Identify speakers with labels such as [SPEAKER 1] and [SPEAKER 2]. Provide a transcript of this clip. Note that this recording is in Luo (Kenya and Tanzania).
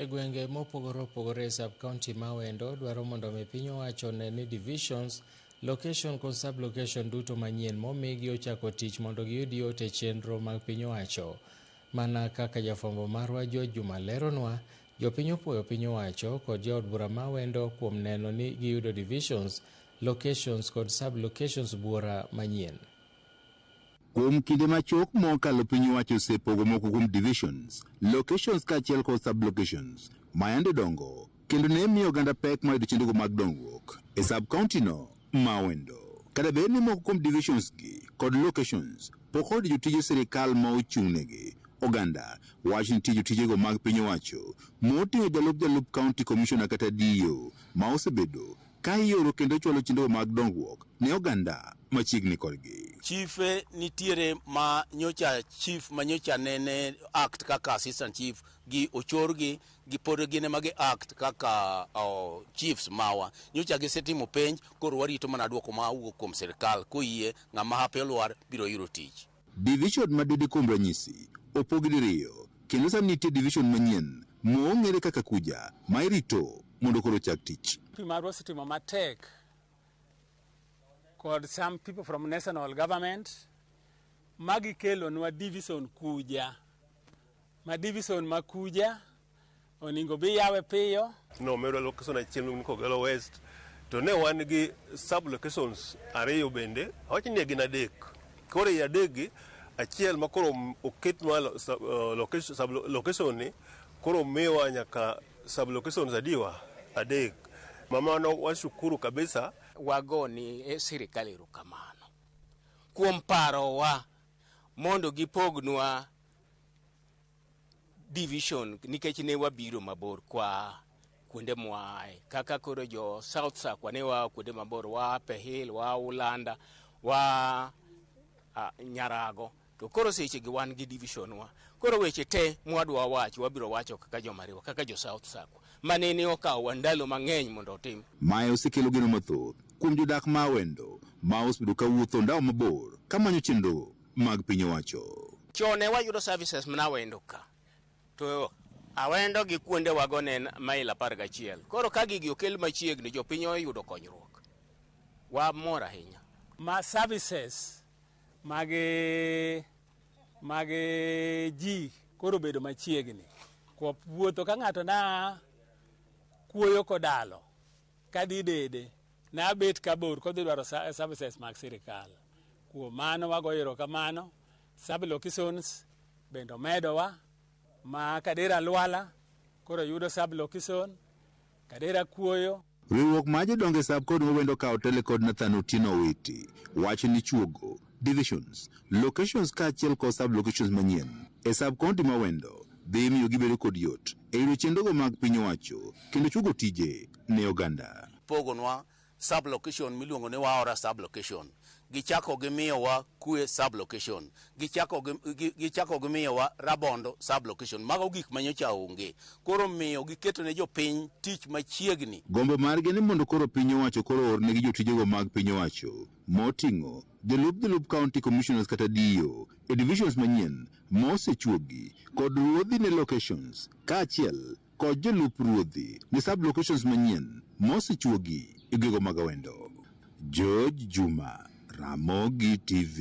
[SPEAKER 1] E gwenge mopogore opogore e sub-county ma Awendo dwaro mondo omi piny owacho one ni divisions, location kod sub-location duto manyien momigi ochako tich mondo giyud yot e chenro mag piny owacho. Mana kaka jafwambo marwa George Juma leronwa, jopiny opuoyo piny owacho kod jood bura ma Awendo kuom neno ni giyudo divisions, locations kod sub-locations buora manyien.
[SPEAKER 2] Kuom kinde machuok mokalo, piny owacho osepogo moko kuom divisions, locations kaachiel kod sub-locations mayande dongo kendo ne miyo oganda pek mar yudo chenrogo mag dongruok e sub-county no ma Awendo. Kata bed ni moko kuom divisions gi kod locations pok oyudo jotije sirikal ma ochung' negi, oganda wacho ni nitie jotijego mag piny owacho moting'o jalup county commissioner kata DO ma osebedo ka ioro kendo chwalo chenro mag dongruok ne oganda machiegni kodgi.
[SPEAKER 3] Chife nitiere ma nyocha chief ma nyocha nene act kaka assistant chief gi ochorgi gi pod gin ema gi act kaka chiefs mawa. Nyocha gisetimo penj, koro warito mana duoko ma wuok kuom sirikal koyie ng'ama hape olwar biro yudo tich.
[SPEAKER 2] Division ma Dede kuom ranyisi opogi diriyo kendo sani nitie division manyien mong'ere kaka Kuja ma irito mondo koro ochak tich.
[SPEAKER 4] Pi marwa osetimo matek kod some people from national government magikelonwa division Kuja, ma division ma Kuja onego bi yawe piyo.
[SPEAKER 5] Nomedwa location achiel miluongo ni Kogelo West, to ne wan gi sub locations ariyo bende, awach ni gin adek. Koro ei adek gi, achiel ma koro oketnwa location, sub location ni koro miwa nyaka sub locations adiwa adek. Mamano washukuru kabisa.
[SPEAKER 6] Wago ni sirikal erokamano kuom parowa mondo gipognwa division, nikech ne wabiro mabor kwa kuonde mwaaye, kaka koro jo South Sakwa ne waa kuonde mabor, waa Pehil, waa Ulanda, waa Nyarago, to koro seche gi wan gi division wa. Koro weche te mwadwa wacho wabiro wacho kaka jomariwa, kaka jo South Sakwa manene okawowa ndalo mang'eny mondo otim.
[SPEAKER 2] Mae osekelo geno mathoth kuom jodak ma Awendo ma osebedo ka wuotho ndawa mabor kamanyo chenro mag piny owacho.
[SPEAKER 6] Chon ne wayudo services mana Awendo ka, to Awendo gi kuonde wago ne en mail 11. Koro ka gigi okel machiegni, jopiny oyudo konyruok. Wamor ahinya.
[SPEAKER 4] Ma services mag ji koro obedo machiegni. Kuop wuotho ka ng'ato na kuoyo kodalo kadhi Dede na bet kabor kodhi dwaro services mag sirikal. Kuom mano wagoyo erokamano. Sub locations bende omedowa ma Kadera Lwala koro yudo sub location, Kadera Kuoyo.
[SPEAKER 2] Riwruok mar jodongo e sub county ma Awendo kawo tele kod Nathan Otieno Owiti wacho ni chuogo divisions, locations kaachiel kod sub locations manyien e sub county ma Awendo dhi miyo gibedo kod yot e yudo chenrogo mag piny owacho kendo chuogo tije ne oganda.
[SPEAKER 3] Pogonwa sub location miluongo ni Waora sub location. Gichako gimiyowa Kwe sub location. Gichako gimiyowa Rabondo sub location. Mago gik manyocha onge. Koro miyo giketo ne jopiny tich machiegni.
[SPEAKER 2] Gombo margi ni mondo koro piny owacho koro oornegi jotijego mag piny owacho moting'o jolup county commissioners kata DO e divisions manyien mosechuogi kod ruodhi ne locations kaachiel kod jolup ruodhi ne sub locations manyien mosechuogi e gwenge mag Awendo. George Juma, Ramogi TV.